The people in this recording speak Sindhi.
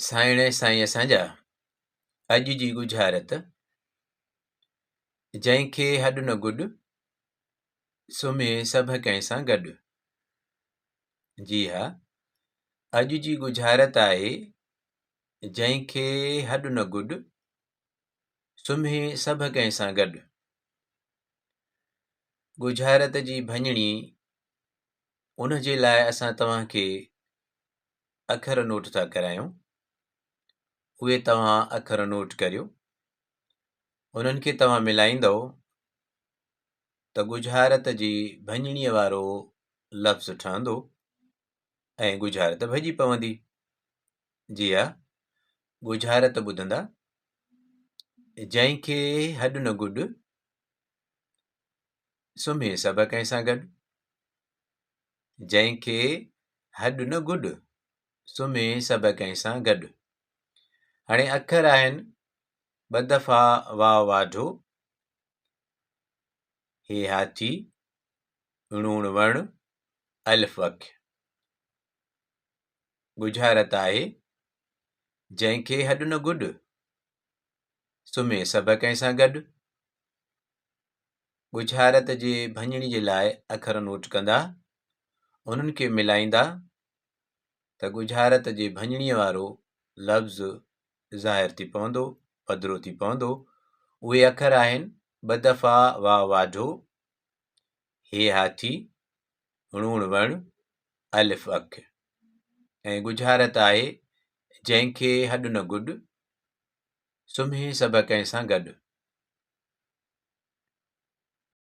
سائڻ سائين اسان جا، اڄ جي ڳجهارت، جنهن کي هڏ نه گڏ، سمهي سڀ ڪنهن سان گڏ. جي ها، اڄ جي ڳجهارت آهي، جنهن کي هڏ نه گڏ، سمهي سڀ ڪنهن سان گڏ. ڳجهارت جي ڀڃڻي، ان جي لاء اسان توهان کي اکر نوٽ ٿا ڪرايون، اهي توهان اکر نوٽ ڪريو، انهن کي توهان ملائيندؤ ته ڳجهارت جي ڀڃڻيء وارو لفظ ٺهندو ۽ ڳجهارت ڀڄي پوندي. جي ها، ڳجهارت ٻڌندا، جنهن کي هڏ نه گڏ، سمهي سڀ ڪنهن سان گڏ. جنهن کي هڏ نه گڏ، سمهي سڀ ڪنهن سان گڏ. هاڻي اکر آهن ٻه دفعا واء واڍو، هي هاٿي، ڻوڻ وڻ، الف اک. ڳجهارت آهي، جنهن کي هڏ نه گڏ، سمهي سڀ ڪنهن سان گڏ. ڳجهارت جي ڀڃڻي جي لاء اکر نوٽ ڪندا، انهن کي ملائيندا ته ڳجهارت جي ڀڃڻيء وارو لفظ ظاهر ٿي پوندو، پڌرو ٿي پوندو. اهي اکر آهن، ٻه دفعا واء واڍو، هي هاٿي، ڻوڻ وڻ، الف اک. ۽ ڳجهارت آهي، جنهن کي هڏ نه گڏ، سمهي سڀ ڪنهن سان گڏ.